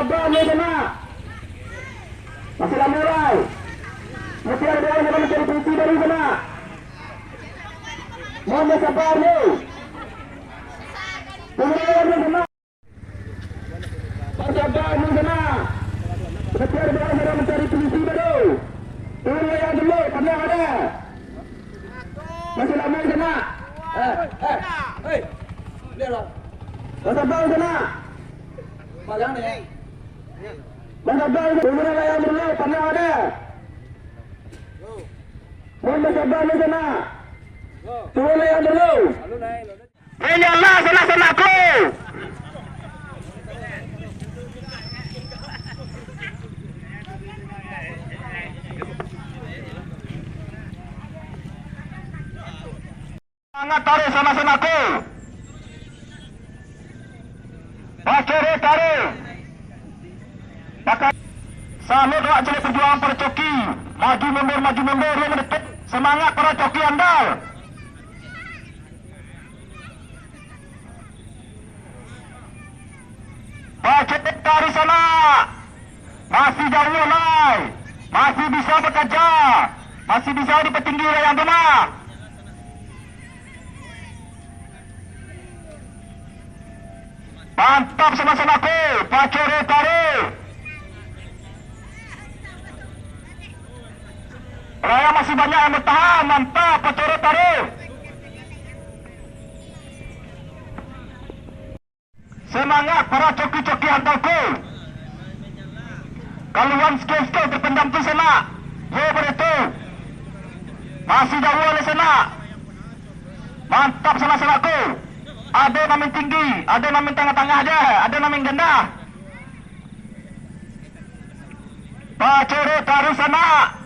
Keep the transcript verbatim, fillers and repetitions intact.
Sabar dulu, sanak. Masih lama lai. Mutiara Baru nak mancari pengisi baru, sanak. Mohon basabar dulu. Turun layar dulu, sanak. Basabar dulu, sanak. Mutiara Baru nak mancari pengisi baru. Turun layar dulu, tanah ada. Masih lama, sanak. Eh, eh, eh. Basabar, sanak. Magang ni. Basabar, turun layar dulu, tanah ada. Mohon basabar dulu, sanak. Turun layar dulu. Menyala sanak-sanakku. Sangat tarik sanak-sanakku. Bacurek tarik. Pakai salut awak cilik perjuangan para coki. Maju mundur, maju mundur, dia mendetik. Semangat para coki andal. Bacurek tarik sanak. Masih jauah lai. Masih bisa bakaja. Masih bisa dipatinggi layang tu, nak. Mantap sanak-sanakku. Bacurek tarik. Layang masih banyak yang bertahan. Mantap, bacurek tarik. Semangat para coki-coki andalku. Kaluan sikil-sikil terpendam tu, sanak. Yo, baritu. Masih jauah lai, sanak. Mantap sanak-sanakku. Ado nan main tinggi, ado nan main tangah-tangah je, ado nan main gandah. Bacurek tarik, sanak.